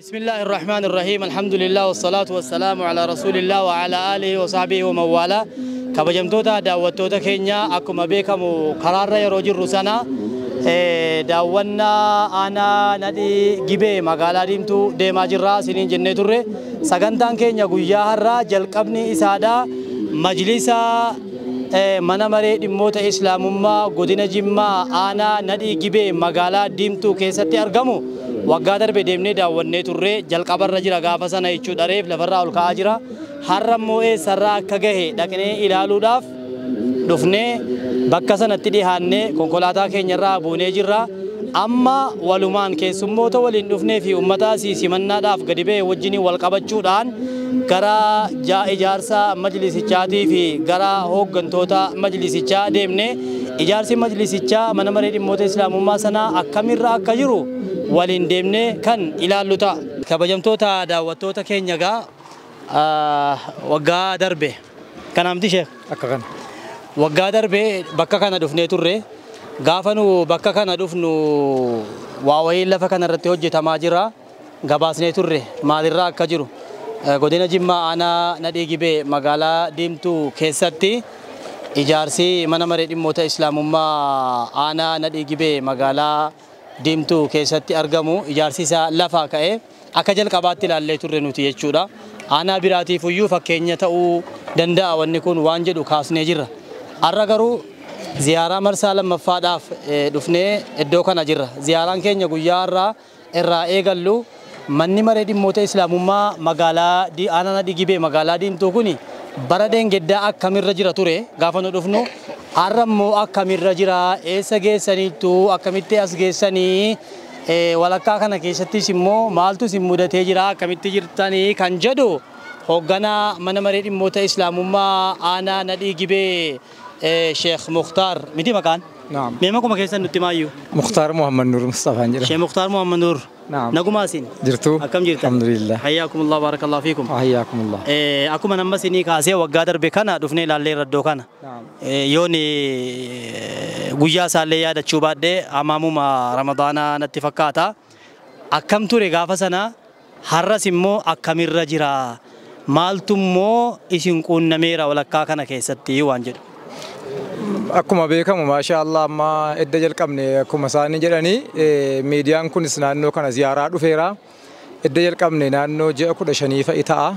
بسم الله الرحمن الرحيم الحمد لله والصلاة والسلام على رسول الله وعلى آله وصحبه ومن والاه. Kabajamtoota daawwattoota keenya, akkuma beekamu karaarra yeroo jirru sana daawwannaa aanaa Nadhii Gibee magaalaa Diimtuu deemaa jirra isiniin jennee turre. Sagantaan keenya guyyaa har'aa jalqabni isaadha majlisa mana maree dhimmoota islaamummaa godina Jimmaa aanaa Nadhii Gibee magaalaa Diimtuu keessatti argamu waggaa darbe deemnee daawwannee turre. Jalqabarra jira gaafa sana jechuudha, reef lafarraa ol ka'aa jira. Har'a immoo eessarraa akka gahe dhaqnee ilaaluudhaaf dhufnee bakka sanatti dhihaannee konkolaataa keenyarraa buunee jirra. Amma walumaan keessummoota waliin dhufnee fi uummata asii simannaadhaaf gadi ba'e wajjin wal qabachuudhaan gara ijaarsa majlisichaatii fi gara hooggantoota majlisichaa deemnee ijaarsi majlisichaa mana maree dhimmoota islaamummaa sanaa akkamirra akka jiru waliin deemnee kan ilaallu ta'a. Kabajamtoota daawwattoota keenya, gaa waggaa darbe kanaamti sheek Akka kana. Waggaa darbe bakka kana dhufnee turre. Gaafa nu bakka kana dhufnu waa wayii lafa kana irratti hojjetamaa jira, gabaasnee turre maalirraa akka jiru. Godina Jimmaa aanaa Nadhii Gibee magaalaa Diimtuu keessatti ijaarsi mana maree dhimmoota islaamummaa aanaa Nadhii Gibee magaalaa Diimtuu keessatti argamu ijaarsi isaa lafaa ka'ee akka jalqabaatti ilaallee turre nuti jechuudha. Aanaa biraatiif iyyuu fakkeenya ta'uu danda'a wanni kun waan jedhu kaasnee jirra. Har'a garuu ziyaaraa marsaa lammaffaadhaaf dhufnee iddoo kana jirra. Ziyaaraan keenya guyyaa har'aa irraa eegallu manni maree dhimmoota islaamummaa magaalaa aanaa Nadhii Gibee magaalaa Diimtuu kuni bara deengeddaa akkamirra jira ture gaafa nu dhufnu, har'a immoo akkamirra jira, eessa geessaniittu, akkamitti as geessanii, walakkaa kana keessattis immoo maaltu isin mudatee jira, akkamitti jirtanii kan jedhu hoogganaa mana maree dhimmoota islaamummaa aanaa Nadhii Gibee Sheekh Mukhtaar miti maqaan? Naam. Mee maquma keessan nutti maayyuu? Mukhtaar Muhammad Nur Mustafaan jedhama. Sheekh Mukhtaar Muhammad Nur. Naam. Nagumaa isin? Jirtu? Akkam jirtan? Alhamdulillah. Hayyaakumullah, barakallahu fiikum. Hayyaakumullah. Akkuma nama isinii kaasee waggaa darbe kana dhufnee ilaallee iddoo kana. Naam. Yoon guyyaa isaallee yaadachuu baadhee amaamuma Ramadaanaa natti fakkaata. Akkam ture gaafa sana, har'as immoo akkamirra jira? Maaltu immoo isin quunnameera walakkaa kana keessatti waan jedhu. Akkuma beekamu, maashaa Allah, amma edda jalqabne akkuma isaanii jedhanii miidiyaan kunis naannoo kana ziyaaraa dhufeera. Edda jalqabne naannoo ji'a 15 fa'i ta'a.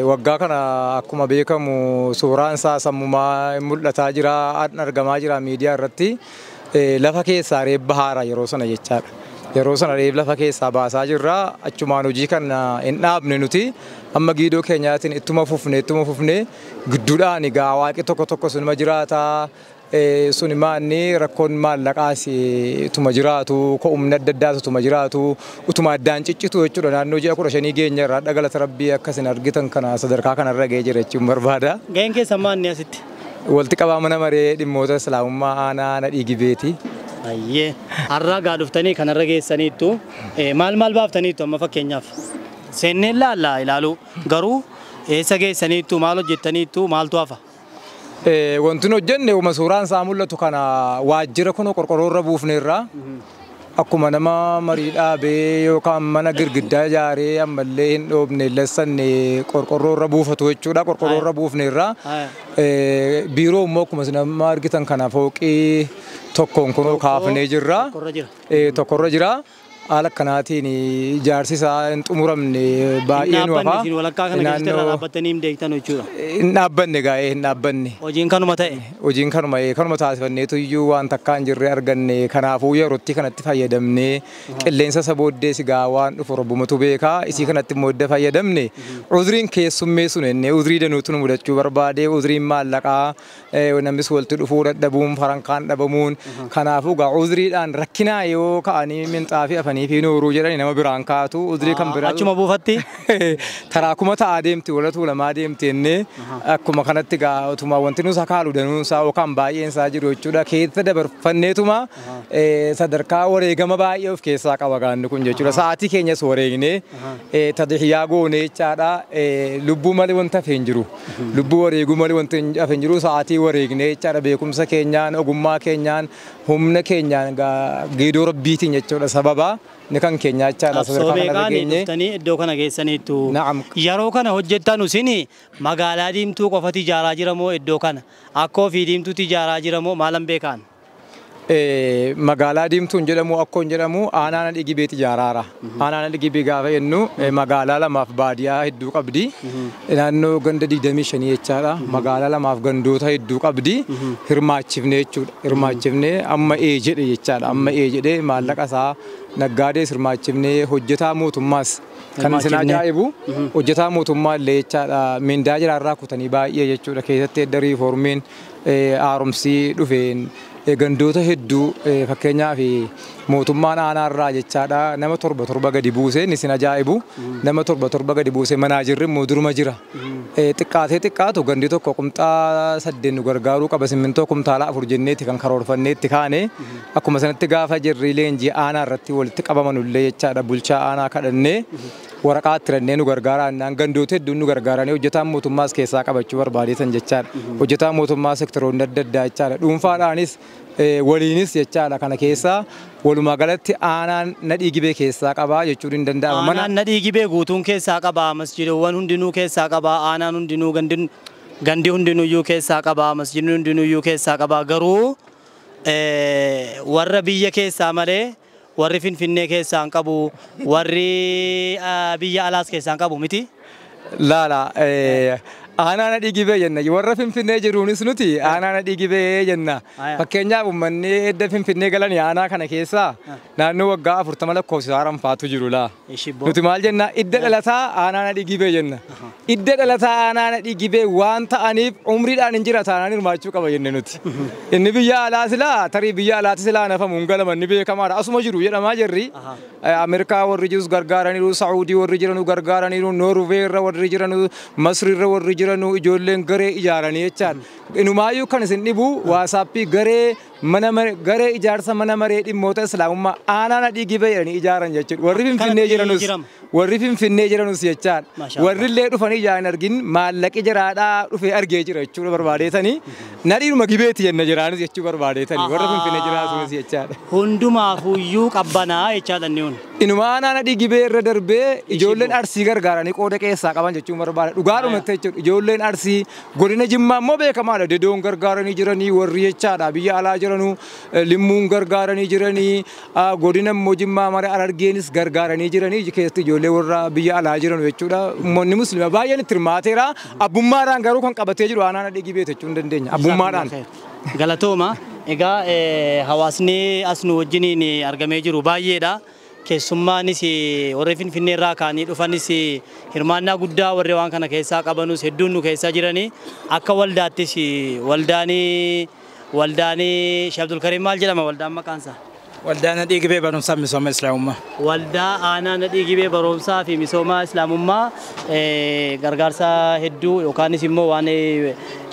Waggaa kana akkuma beekamu suuraan isaa sammumaa mul'ataa jira, argamaa jira miidiyaa irratti. Lafa keessaa reebba haaraa yeroo sana jechaadha. Yeroo sana reeb lafa keessaa baasaa jirra. Achumaan hojii kana hin dhaabne nuti. Amma giidoo keenyaatiin ittuma fufne, ittuma fufne. Gidduudhaan egaa waaqi tokko tokko sunuma jiraata. Suni maanni rakkoon maallaqaas ituma jiraatu, ko'umni adda addaas ituma jiraatu, utuma addaan ciccitu jechuudha. Naannoo ji'a 15 geenya irraa dhagalata rabbii akkasin argitan kana sadarkaa kanarra ga'ee jira jechuun barbaada. Ga'een keessan maanni asitti? Walitti qabaa mana maree dhimmoota islaamummaa aanaa Nadhii Gibeeti. Ayyee. Har'a gaa dhuftanii kanarra geessaniittu maal maal baaftaniittu? Amma fakkeenyaaf seenneen laallaa ilaalu, garuu eessa geessaniittu, maal hojjettaniittu, maaltu hafa? Wanti nu hojjenne uma suuraan isaa mul'atu kana waajjira kun qorqorroo irra buufneerra. Akkuma nama marii dhaabee yookaan mana girgiddaa ijaaree ammallee hin dhoofne lassanne qorqorroo irra buufatu jechuudha. Qorqorroo irra buufneerra. Biiroo immoo akkuma isin amma argitan kana fooqii tokkoon kunoo kaafnee jirra. Tokkorra jira. Tokkorra jira. Haala akkanaatiin ijaarsi isaa hin xumuramne, baay'ee nu Dhaabbanni hafa. isin walakkaa kana keessatti irra dhaabbattanii hin deegtan jechuudha. Hin dhaabbanne gaa'ee, hin dhaabbanne. Hojiin kanuma ta'e. Hojiin kanuma, kanuma taasifanneetu iyyuu waan takkaa hin jirre arganne. Kanaafuu yerootti kanatti fayyadamnee qilleensa isa booddee sigaa waan dhufu rabbumatu beekaa, isii kanatti immoo edda fayyadamne uzriin keessummee sun enne uzrii danuutu nu mudachuu barbaade, uzriin maallaqaa, namnis walitti dhufuu dadhabuun, farankaan dhabamuun. Kanaafuu gaa uzriidhaan rakkinaa yoo ka'anii minxaafii afanii fi nooruu jedhanii nama biraan kaatu uzrii kan biraa Achuma buufatti. Taraakuma ta'aa deemti, wala tuulamaa deemti jennee akkuma kanatti gaa utuma wanti nus hakaalu danuun isaa yookaan baay'een isaa jiru jechuudha, keessa dabarfanneetuma sadarkaa wareegama baay'ee of keessaa qaba gaanni kun jechuudha. Sa'aatii keenyas wareegnee tadhiyaa goone jechaadha. Lubbuu malee wanta hafe hin jiru. Lubbuu wareeguu malee wanti hafe hin jiru. Sa'aatii wareegnee jechaadha, beekumsa keenyaan, ogummaa keenyaan, humna keenyaan, giidoo rabbiitiin jechuudha sababa. Inni kan keenya jechaadha. Qabsoo Sadarkaa kanarra meeqaan geenye. Dhuftanii iddoo kana geessaniittu. Na'am. Yeroo kana hojjettan isin magaalaa Diimtuu qofati ijaaraa jira moo iddoo kana? Akkoo fi Diimtuutti ijaaraa jira moo maalan beekaan? Magaalaa Diimtuun jedhamu, akkoon jedhamu, aanaan Nadhii Gibeeti ijaaraara. Aanaan Nadhii Gibee gaafa jennu magaalaa lamaaf baadiyyaa hedduu qabdi. Naannoo ganda 25 jechaadha. Magaalaa lamaaf gandoota hedduu qabdi. Hirmaachifne jechuudha. Hirmaachifne amma ee jedhe jechaadha. Amma ee jedhe maallaqa isaa naggaadees hirmaachifne, hojjetaa mootummaas kan isin Hirmaachifne. Ajaa'ibu hojjetaa mootummaa illee jechaadha, mindaa jiraarraa kutanii baay'ee jechuudha. Keessatti edda riiformiin haaromsii dhufeen gandoota hedduu, fakkeenyaaf mootummaan aanaarraa jechaadha, nama torba torba gadi buusee, isin ajaa'ibu, nama torba torba gadi buusee, manaajirri immoo duruma jira. Xiqqaatee xiqqaatu gandi tokko qumxaa 8 nu gargaaruu qaba, simmintoo kumtaala 4 jenneetti kan karoorfanneetti kaane. Akkuma sanatti gaafa jirri leenjii aanaa irratti walitti qabaman illee jechaadha, bulchaa aanaa kadhannee waraqaa itti rannee nu gargaaraa jennaan gandoota hedduun nu gargaaranii, hojjetaan mootummaas keessaa qabachuu barbaadeetan jechaadha. Hojjetaa mootummaa sektoroonni adda addaa jechaadha. Dhuunfaadhaanis waliinis jechaadha, kana keessaa walumaa galatti aanaan Nadhii Gibee keessaa qabaa jechuun hin danda'ama. Mana Aanaan Nadhii Gibee guutuun keessaa qabaa, masjiidawwan hundinuu keessaa qabaa, aanaan hundinuu, gandi hundinuyyuu keessaa qabaa, masjidni hundinuyyuu keessaa qabaa. Garuu warra biyya keessaa malee warri Finfinnee keessaa hin qabu, warri biyya alaas keessaa hin qabu miti. Laala, aanaa Nadhii Gibee jenna, warra Finfinnee jiruunis nuti aanaa Nadhii Gibee jenna. Fakkeenyaaf uummanni edda Finfinnee galan aanaa kana keessaa naannoo waggaa 40 lakkoofsa haranfaatu jiru laa. Ishibboo. Nuti maal jenna? Idda dhalataa aanaa Nadhii Gibee jenna. Idda dhalataa aanaa Nadhii Gibee waan ta'aniif umriidhaan hin jira taanaan hirmaachuu qaba jenne nuti. Inni biyya alaa silaa tarii biyya alaatti silaa nafamu hin galaman ni beekamaadha. Asuma jiru jedhamaa jirri. Ameerikaa warri jirus gargaaraniiru, Saa'udii warri jiranu gargaaraniiru, Noorwee irra warri jiranu, Masri irra warri jiranu ijoolleen garee ijaaranii jechaadha. Inumaayyuu kan isin dhibu WhatsAppii garee mana garee ijaarsa mana maree dhimmoota islaamummaa aanaa Nadhii Gibee jedhanii ijaaran jechuudha. Warri Finfinnee Akkanatti jiranus jirama. Warri Finfinnee jiranus jechaadha. Maasha Allah. Warri illee dhufanii ijaan argin maallaqi jiraadhaa dhufee argee jira jechuudha barbaadeetanii. Nadhiidhuma Gibeeti jenna jiraanis jechuu barbaadeetanii warra Finfinnee jiraatunis jechaadha. Hundumaafuyyuu qabbanaa jechaadha inni kun. Inuma aanaa Nadhii Gibee irra darbee ijoolleen Arsii gargaaranii qooda keessaa qaban jechuun barbaada. Dhugaadhumatti jechuudha. Ijoolleen Arsii, godina Jimmaa immoo beekamaadha. Dedoon gargaaranii jiranii warri jechaadha. Biyya alaa jiranuu Limmuun gargaaranii jiranii, godina immoo Jimmaa mara Harargeenis gargaaranii jiranii, keessatti ijoollee warra biyya alaa jiranu jechuudha. Uummanni musliima baay'een itti hirmaateera. Abbummaadhaan garuu kan qabatee jiru aanaa Nadhii Gibee jechuu hin dandeenya. Abbummaadhaan. Galatooma. Egaa hawaasni as nu wajjiniin argamee jiru baay'eedha. Keessummaanis warri Finfinnee irraa ka'anii dhufanis, hirmaannaa guddaa warri waan kana keessaa qabanus hedduun nu keessa jiranii. Akka waldaattis waldaanii Sheekh Abdulkariim, maal jedhama waldaan maqaan isaa? Waldaa Nadhii Gibee Barumsaa Misooma Islaamummaa. Waldaa aanaa Nadhii Gibee Barumsaa fi Misooma Islaamummaa gargaarsa hedduu yookaanis immoo waan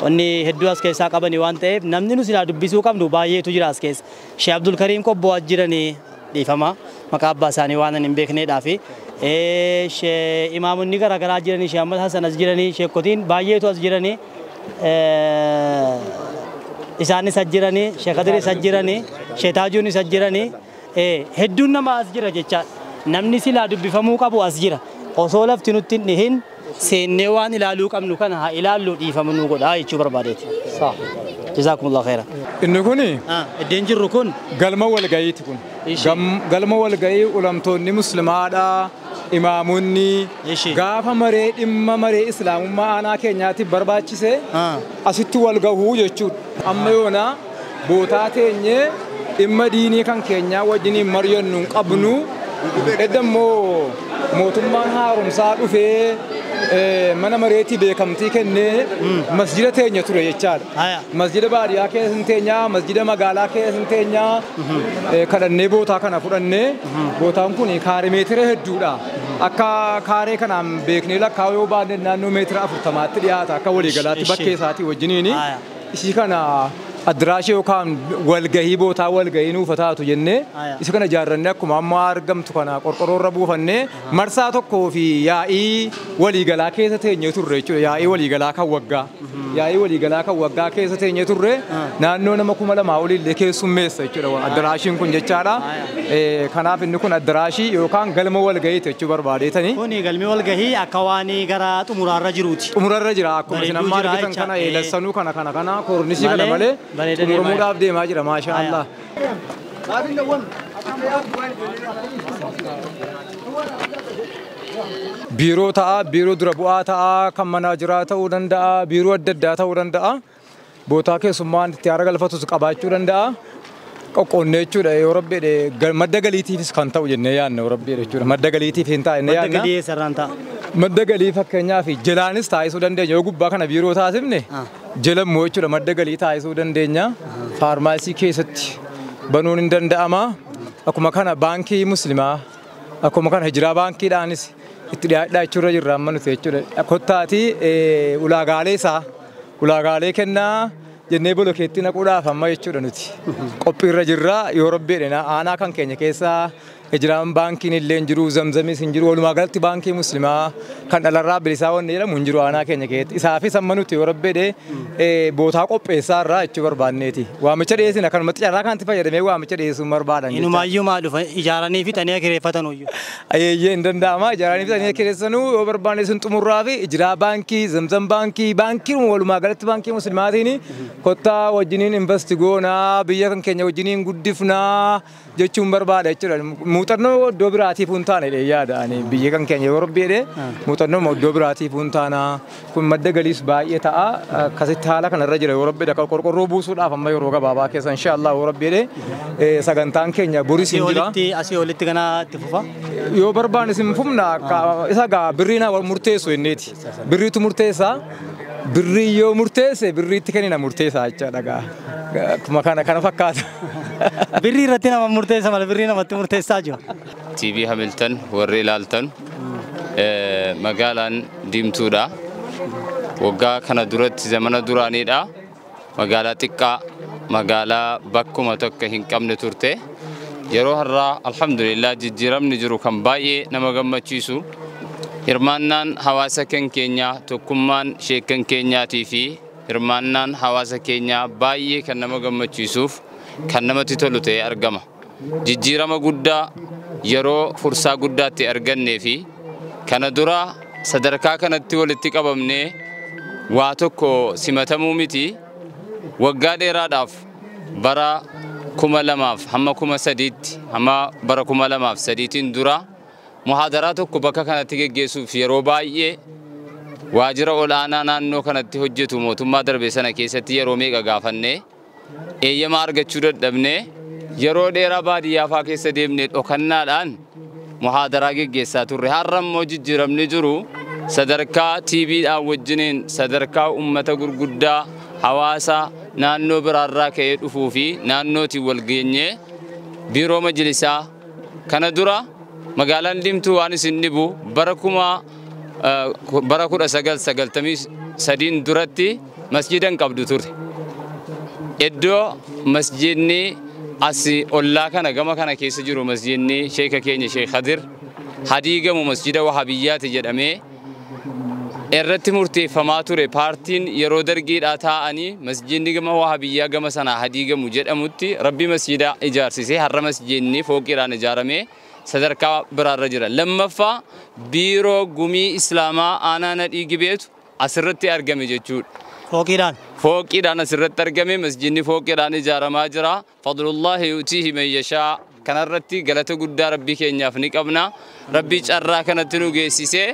wanni hedduu as keessaa qabani waan ta'eef, namni nu silaa dubbisuu qabnu baay'eetu jira as keessa. Sheekh Abdulkariim Qobboo as jiranii, dhiifama maqaa abbaa isaanii waan ani hin beekneedhaa fi imaamonni garaagaraa jiranii, Sheekh Ahmad Hassan as jiranii, sheekotiin baay'eetu as jiranii, isaanis as jiranii, Sheekh Kadiris as jiranii, Sheekh Taajuunis as jiranii, hedduun nama as jira jechaadha. Namni silaa dubbifamuu qabu as jira. Osoo lafti nutti hin dhihin seennee waan ilaaluu qabnu kana haa ilaallu, dhiifama nuu godhaa jechuu barbaadeeti. Jazaakumullahu khaira. Inni kuni Iddeen jirru kun galma walgayiiti kun. Ishi. Galma walgayii ulamtoonni muslimaadhaa, imaamonni gaafa maree dhimma maree islaamummaa aanaa keenyaatiif barbaachise asitti wal gahuu jechuudha. Amma yoona bootaa teenyee dhimma diinii kan keenyaa wajjiniin mari'annu hin qabnu. Edda immoo mootummaan haaromsaa dhufee mana mareetii beekamtii kennee masjida teenya ture jechaadha. Masjida baadiyyaa keessa hin teenyaa, masjida magaalaa keessa hin teenyaa, kadhannee bootaa kana fudhannee, bootaan kun kaaree meetira hedduudha. Akka kaaree kanaan beeknee lakkaa'uu yoo baanne naannoo meetira 40tti dhiyaata akka waliigalaatti bakkee isaatii wajjiniini. Ishii kana Addiraashii yookaan walgahii bootaa walgahii nuuf taatu jennee isa kana ijaarrannee akkuma amma argamtu kana qorqorroorra buufannee marsaa tokkoo fi yaa'ii waliigalaa keessa teenyee turre jechuudha. Yaa'ii waliigalaa kan waggaa. Yaa'ii waliigalaa kan waggaa keessa teenyee turre naannoo nama 2000 olillee keessummeessa jechuudha. Addiraashiin kun jechaadha. Kanaaf inni kun addiraashii yookaan galma walgahii jechuu barbaadeetani. Kuni galmi walgahii akka waan gara xumuraarra jiruuti. Xumurarra jira akkuma isin amma argitan kana eelassanuu kana kana kana koornisii kana malee xumuramuudhaaf deemaa jira maashaa Allah. Biiroo ta'a, biiroo dura bu'aa ta'a, kan manaa jiraa ta'uu danda'a, biiroo adda addaa ta'uu danda'a. Bootaa keessummaan itti haara galfatus qabaachuu danda'a. Qoqqoonnee jechuudha yoo rabbi madda galiitiifis kan ta'u jennee yaadna yoo rabbi jechuudha. Madda galiitiif hin ta'a jennee yaadna. Madda galii eessarraan ta'a? Madda galii fakkeenyaaf jalaanis taasisuu dandeenya yoo gubbaa kana biiroo taasifne jala immoo jechuudha madda galii taasisuu dandeenya. Faarmaasii keessatti banuun hin danda'ama. Akkuma kana baankii muslimaa akkuma kana hijiraa baankiidhaanis itti dhiyaadhaa jechuurra jirra amma nuti jechuudha. Kottaatii ulaagaalee isaa ulaagaalee kennaa jennee bolokeetti naquudhaaf amma jechuudha nuti. Qophiirra jirra yoo rabbi jedhe aanaa kan keenya keessaa hijiraan baankiin illee hin jiru, zamzamis hin jiru, walumaa galatti baankii muslimaa kan dhalarraa bilisaa wanni jedhamu hin jiru aanaa keenya keessatti. Isaafis amma nuti yoo rabbi jedhe bootaa qopheessaa irraa jechuu barbaanneeti. Waamicha dhiyeessina akkanumatti carraa kanatti fayyadamee waamicha dhiyeessuun barbaadan jechuudha. Inumaayyuu maa dhufa ijaaranii fixanii kireeffatan hoyyuu. Ayeeyyee hin danda'ama ijaaranii fixanii kireessanuu yoo barbaanne sun xumurraa fi hijiraa baankii, zamzam baankii, baankii walumaa galatti baankii muslimaatiin kottaa wajjiniin investi goonaa biyya kan keenya wajjiniin guddifnaa jechuun barbaada jechuudha. Muuxannoo iddoo biraatiif hin taane yaada ani biyya kan keenya yoo rabbi jedhe muuxannoo iddoo biraatiif hin taana kun madda galiis baay'ee ta'a akkasitti haala kanarra jira yoo rabbi jedhe qorqorroo buusuudhaaf amma yeroo gabaabaa keessa inshaallah yoo rabbi jedhe sagantaan keenya boris hin jira. Asii olitti kana itti fufa. Yoo barbaanne isin fufna isa gaa birrii na murteessu inneeti birriitu murteessaa. Birrii yoo murteesse birriitti kennina murteessaa jechaadha gaa. Akkuma kana kana fakkaata. Birrii irratti nama murteessa malee birrii namatti murteessaa jiru. TV Hamilton warri ilaaltan magaalaan Diimtuudha. Waggaa kana duratti zamana duraaniidha. Magaalaa xiqqaa magaalaa bakkuma tokko hin qabne turte. Yeroo har'aa alhamdulillah jijjiiramni jiru kan baay'ee nama gammachiisu. Hirmaannaan hawaasa kan keenyaa tokkummaan sheekan keenyaatii fi hirmaannaan hawaasa keenyaa baay'ee kan nama gammachiisuuf kan namatti tolu ta'ee argama. Jijjiirama guddaa yeroo fursaa guddaatti argannee fi kana dura sadarkaa kanatti walitti qabamnee waa tokko simatamuu miti waggaa dheeraadhaaf bara 2000 hamma 3000tti hamma bara 2003tiin dura muhaadaraa tokko bakka kanatti geggeessuuf yeroo baay'ee waajjira olaanaa naannoo kanatti hojjetu mootummaa darbe sana keessatti yeroo meeqa gaafannee eeyyama argachuu dadhabnee yeroo dheeraa baadiyyaa faa keessa deemnee dhokannaadhaan muhaadaraa geggeessaa turre. Har'a immoo jijjiiramni jiru sadarkaa TVdhaan wajjiniin sadarkaa uummata gurguddaa hawaasa naannoo biraarraa ka'ee dhufuu fi naannootiin wal geenyee biiroo majlisaa kana dura magaalaan Diimtuu waan isin dhibu bara 1993 duratti masjida hin qabdu turre. Iddoo masjidni as ollaa kana gama kana keessa jiru masjidni sheeka keenya Sheekh Khadir hadiigamu masjida Wahabiyyaati jedhamee irratti murteeffamaa ture. Paartiin yeroo dargiidhaa taa'anii masjidni gama Wahabiyyaa gama sanaa hadiigamu jedhamutti rabbi masjida ijaarsisee har'a masjidni fooqiidhaan ijaaramee sadarkaa biraarra jira. Lammaffaa biiroo gumii Islaamaa aanaa Nadhii Gibeetu asirratti argame jechuudha. Fooqiidhaan. Fooqiidhaan asirratti argame masjidni fooqiidhaan ijaaramaa jira. Fadlullaahi yu'tiihi man yashaa. Kanarratti galata guddaa rabbii keenyaaf ni qabna. Rabbii carraa kanatti nu geessisee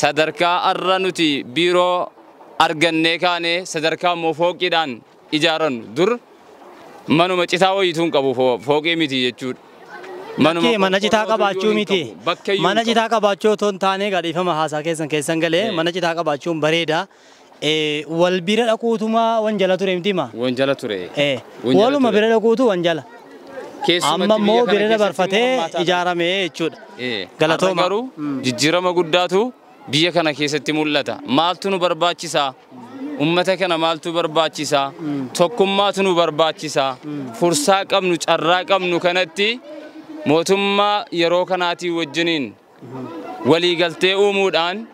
sadarkaa har'a nuti biiroo argannee kaane sadarkaa immoo fooqiidhaan ijaarannu dur manuma citaa wayituu hin qabu fooqii miti jechuudha. Mana citaa qabaachuu miti. Mana citaa qabaachuu otoo hin taane gadhiifama haasaa keessan galee mana citaa qabaachuun bareeda. Wal bira dhaquutuma wanjala ture miti ma? Wanjala ture. Waluma bira dhaquutu wanjala. Amma immoo bira dabarfatee ijaarame jechuudha. Galatooma. Garuu jijjiirama guddaatu biyya kana keessatti mul'ata. Maaltu nu barbaachisaa? Ummata kana maaltu barbaachisa? Tokkummaatu nu barbaachisa. Fursaa qabnu, carraa qabnu kanatti mootummaa yeroo kanaatii wajjiniin waliigaltee uumuudhaan,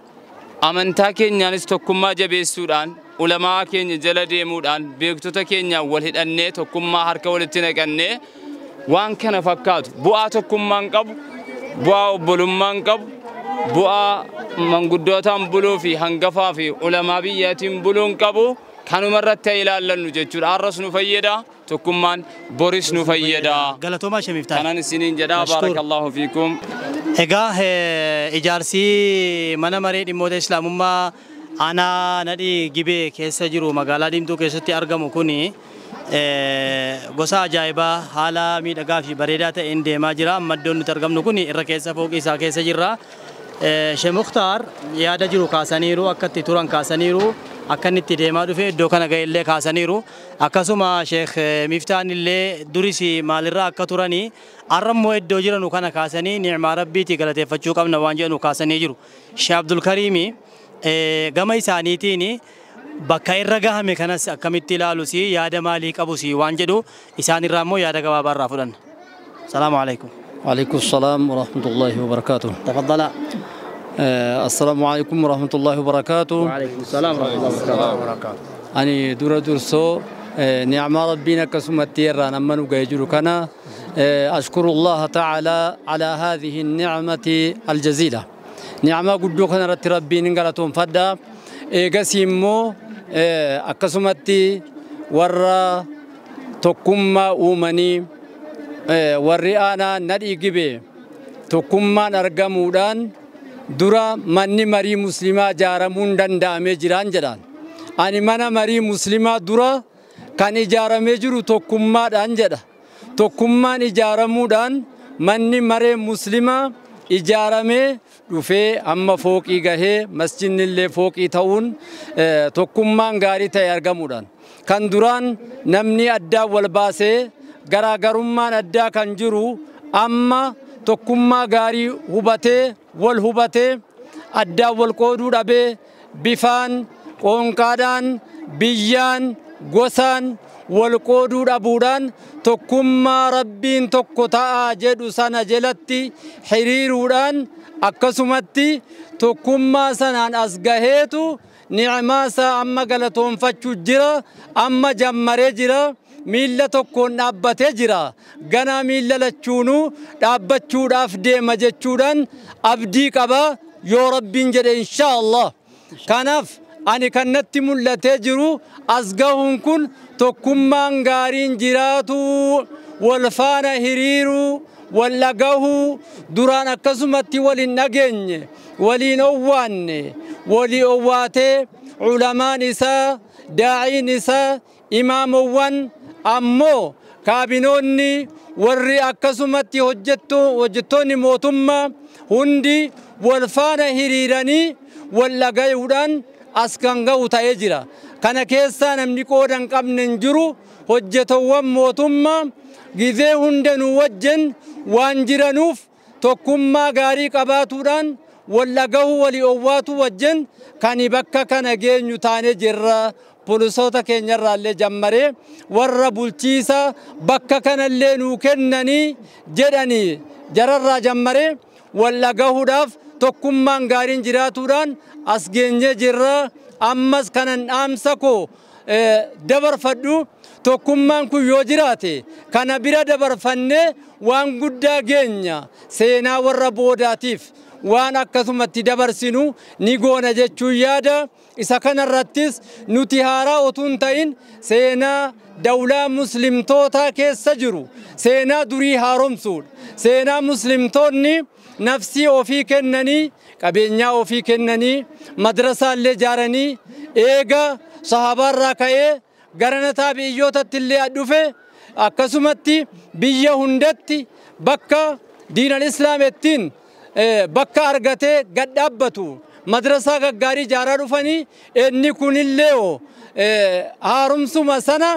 amantaa keenyaanis tokkummaa jabeessuudhaan, ulamaa keenya jala deemuudhaan, beektota keenyaan wal hidhannee, tokkummaa harka walitti naqannee, waan kana fakkaatu bu'aa tokkummaan qabu, bu'aa obbolummaan qabu, bu'aa manguddootaan buluu fi hangafaa fi ulamaa biyyaatiin buluun qabu kanuma irratti haa ilaallannu jechuudha. Har'as nu fayyada tokkummaan, boris nu fayyada. Galatoomaa Shemiif ta'a. Kanan isiniin jedha. Mashkuur. Barakallahu fiikum. Egaa ijaarsi mana maree dhimmoota Islaamummaa aanaa Nadhii Gibee keessa jiru magaalaa Diimtuu keessatti argamu kuni gosa ajaa'ibaa haala miidhagaa fi bareedaa ta'een deemaa jira. Amma iddoon nuti argamnu kuni irra keessa fooqii isaa keessa jirra. Sheekh Muktaar yaada jiru kaasaniiru, akka itti turan kaasaniiru, akka inni itti deemaa dhufe iddoo kana ga'e illee kaasaniiru. Akkasuma Sheekh Miftaan illee duris maalirraa akka turanii har'a immoo iddoo jiranu kana kaasanii ni'maa Rabbiitii galateeffachuu qabna waan jedhanu kaasanii jiru. Sheekh Abdul Kariimi gama isaaniitiin bakka irra gahame kanas akkamitti ilaalus, yaada maalii qabus waan jedhu isaan irraa immoo yaada gabaabaa irraa fudhanna. Salaamu alaikum. وعليكم السلام ورحمة الله وبركاته. تفضل. السلام عليكم ورحمة الله وبركاته. وعليكم السلام ورحمة الله وبركاته. أني دورة درسو نعم ربنا كسمتير نمن وجيجر كان أشكر الله تعالى على هذه النعمة الجزيلة. نعمة قدو كان رت ربي نقلتهم فدا قسيمو أكسمتي ورا تقوم أمني warri aanaa Nadhii Gibee tokkummaan argamuudhaan dura manni marii muslimaa ijaaramuun danda'amee jiraan jedhaan. Ani mana marii muslimaa dura kan ijaaramee jiru tokkummaadhaan jedha. Tokkummaan ijaaramuudhaan manni maree muslimaa ijaaramee dhufee amma fooqii gahee masjidni illee fooqii ta'uun tokkummaan gaarii ta'e argamuudhaan. Kan duraan namni addaa wal baasee garaagarummaan addaa kan jiru amma tokkummaa gaarii hubatee wal hubatee addaa wal qooduu dhabee bifaan, qoonqaadhaan, biyyaan, gosaan wal qooduu dhabuudhaan tokkummaa Rabbiin tokko ta'aa jedhu sana jalatti hiriiruudhaan akkasumatti tokkummaa sanaan as gaheetu ni'maa isaa amma galatoonfachuu jira, amma jammaree jira. Miilla tokkoon dhaabbatee jira. Ganaa miilla lachuunuu dhaabbachuudhaaf deema jechuudhaan abdii qaba yoo Rabbiin jedhe inshaa Allah. Kanaaf ani kan natti mul'atee jiru as gahuun kun tokkummaan gaariin jiraatu, wal faana hiriiruu, wal dhagahuu, duraan akkasumatti wal hin dhageenye, waliin owwaanne, walii owwaatee ulamaan isaa, daa'iin isaa, imaamowwan ammoo kaabinoonni warri akkasumatti hojjettoonni mootummaa hundi wal faana hiriiranii wal dhagayuudhaan as kan ga'u ta'ee jira. Kana keessaa namni qooda hin qabne hin jiru. Hojjettoowwan mootummaa gizee hunda nu wajjin waan jiranuuf tokkummaa gaarii qabaatuudhaan wal dhagahuu walii owwaatu wajjin kan bakka kana geenyu taanee jirra. Poolisoota keenyarraallee jammaree warra bulchiisa bakka kanallee nuu kennanii jedhanii jararraa jammaree wal dhagahuudhaaf tokkummaan gaariin jiraatuudhaan as geenyee jirra. Ammas kanan dhaamsa koo dabarfadhu tokkummaan kun yoo jiraate kana bira dabarfannee waan guddaa geenya seenaa warra boodaatiif waan akkasumatti dabarsinu ni goona jechuun yaada. Isa kanarrattis nuti haaraa otuu hin ta'in seenaa dawlaa muslimtootaa keessa jiru seenaa durii haaromsuudha. Seenaa muslimtoonni nafsii ofii kennanii, qabeenyaa ofii kennanii, madrasaallee ijaaranii, eega sahabaarraa ka'ee gara taabiyyootatti illee dhufe akkasumatti biyya hundatti bakka diinal islaam ittiin bakka argatee gad dhaabbatu madrasaa gaggaarii ijaaraa dhufanii inni kunillee haaromsuma sana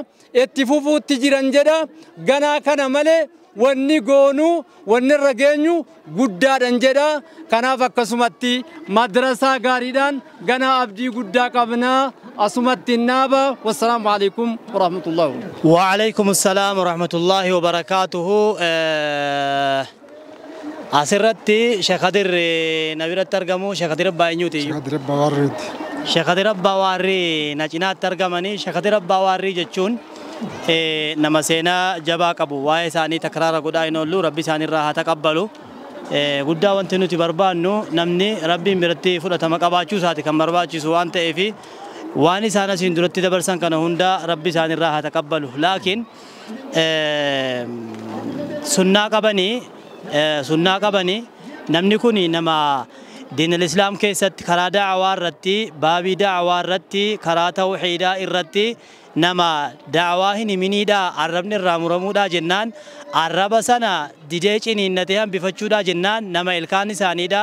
itti fufuutti jiran jedha. Ganaa kana malee Wanni goonu wanni irra geenyu guddaadhan jedha. Kanaaf akkasumatti madrasaa gaariidhaan ganaa abdii guddaa qabna. Asumatti naaba. Wassalaamu alaikum warahmatullahi. وعليكم السلام ورحمة الله وبركاته. Asirratti Sheekh Kadir na biratti argamu. Sheekh Kadir Abbaa eenyuuti? Sheekh Kadir Abbaa Waarriiti. Sheekh Kadir Abbaa Waarrii na cinaatti argamanii. Sheekh Kadir Abbaa Waarrii jechuun nama seenaa jabaa qabu. Waa'ee isaanii takraara godhaa hin oollu. Rabbi isaaniirraa haa taqabbalu. Guddaa wanti nuti barbaannu namni Rabbiin biratti fudhatama qabaachuu isaati kan barbaachisu waan ta'eef waan isaan asiin duratti dabarsan kana hunda Rabbi isaaniirraa haa taqabbalu. Laakiin sunnaa qabanii namni kun nama diinal islaam keessatti karaa da'awaa irratti, baabii da'awaa irratti, karaa tawhiidaa irratti nama da'awaa hin himiniidha, arrabni irraa muramuudha jennaan arraba sana didee ciniinnatee hambifachuudha jennaan nama ilkaan isaaniidha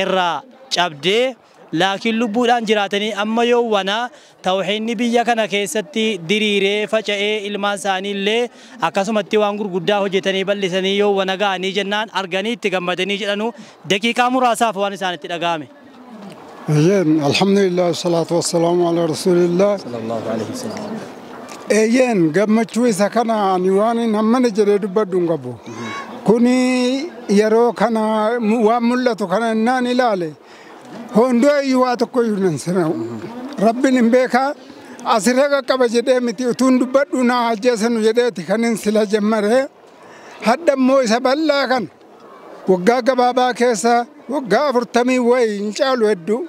irraa cabdee laakiin lubbuudhaan jiraatanii amma yoowwana tawhiinni biyya kana keessatti diriiree faca'ee ilmaan isaanii illee akkasumatti waan gurguddaa hojjetanii bal'isanii yoowwana ga'anii jennaan arganii itti gammadanii jedhanu daqiiqaa muraasaaf waan isaanitti dhaga'ame. Eeyyeen, alhamdulillah, salaatu wassalaamu ala rasuulillah. Sallallahu alaihi wasallam. Eeyyeen, gammachuu isa kana ani waan hin hammana jedhee dubbadhu hin qabu. Kuni yeroo kana waan mul'atu kana innaan ilaale hundoo iyyuu waa tokko iyyuu nan sana'u. Rabbiin hin beekaa asirra qaqqaba jedhee miti utuun dubbadhu naa ajjeesanu jedheeti kan hin sila jammaree hadda immoo isa bal'aa kan waggaa gabaabaa keessa waggaa 40 wayii hin caalu hedduu.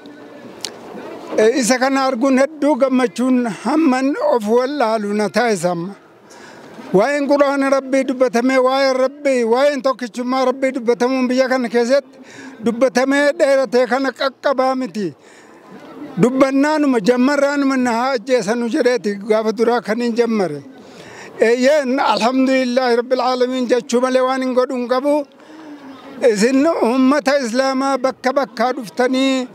Isa kana arguun hedduu gammachuun hamman of wallaalu na taasisa amma. Waa'een quraana Rabbii dubbatamee, waa'een Rabbii, waa'een tokkichummaa Rabbii dubbatamuun biyya kana keessatti dubbatamee dheeratee kana qaqqabaa miti. Dubbannaanuma jammarraanuma na haa ajjeesanu jedheeti gaafa duraa kan hin jammare. Eeyyeen, alhamdulillaahi rabbil aalamiin jechuu malee waan hin godhu hin qabu. Isin uummata islaamaa bakka bakkaa dhuftanii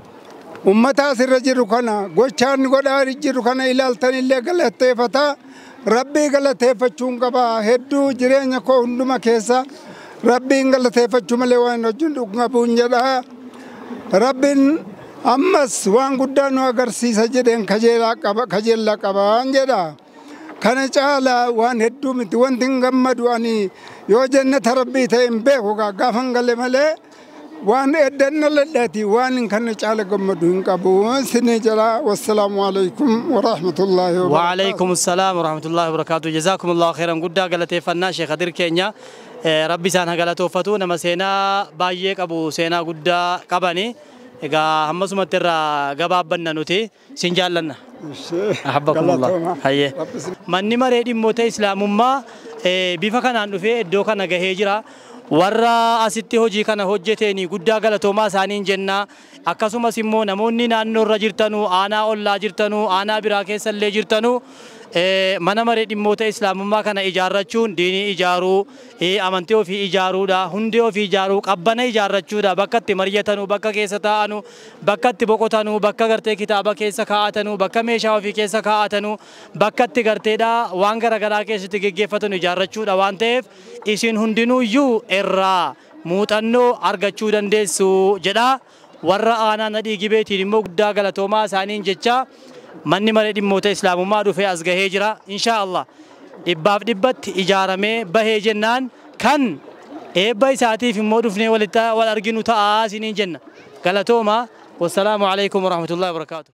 uummata asirra jiru kana gochaan godhaa jiru kana ilaaltanillee galateeffataa. Rabbii galateeffachuun qaba hedduu jireenya koo hunduma keessa Rabbiin galateeffachuu malee waan hojjennu qabuun jedha. Rabbiin ammas waan guddaa nu agarsiisa jedheen kajeellaa qabaan jedha. Kana caalaa waan hedduu miti wanti hin gammadu ani yoo jannata Rabbii ta'e hin beeku gaafan gale malee waan eddanna ladhaati waan hin kana caala gammadu hin qabu. Sinii jala, wassalaamu alaikum warahmatullaahi wabarakaatuh. وعليكم السلام ورحمة الله وبركاته. جزاكم الله خيرا. قد غلطيفنا شيخ خضر كينيا ربي سان غلطوفتو نما سينا بايك ابو سينا قد قبني egaa hammasumatti irraa gabaabbanna nuti sin jaallanna. Ahabbakum Allah. Hayyee. Manni maree dhimmoota islaamummaa bifa kanaan dhufee iddoo kana gahee jira. Warra asitti hojii kana hojjeteeni guddaa galatoomaa isaaniin jenna. Akkasumas immoo namoonni naannoo irra jirtanu, aanaa ollaa jirtanu, aanaa biraa keessa illee jirtanu mana maree dhimmoota islaamummaa kana ijaarrachuun diinii ijaaruu, amantii ofii ijaaruudha, hundee ofii ijaaruu, qabbana ijaarrachuudha, bakka itti mari'atanu, bakka keessa taa'anu, bakka itti boqotanu, bakka gartee kitaaba keessa kaa'atanu, bakka meeshaa ofii keessa kaa'atanu, bakka itti garteedha waan garaagaraa keessatti geggeeffatanu ijaarrachuudha waan ta'eef isin hundinuuyyuu irraa muuxannoo argachuu dandeessu jedha. Warra aanaa Nadhii Gibeetiin immoo guddaa galatoomaa isaaniin jecha manni maree dhimmoota islaamummaa dhufee as gahee jira. Inshaa Allah 100% ijaaramee bahee jennaan kan eebba isaatiif immoo dhufnee walitti wal arginu ta'a isiniin jenna. Galatooma. Wassalaamu alaikum warahmatullahi wabarakaatuh.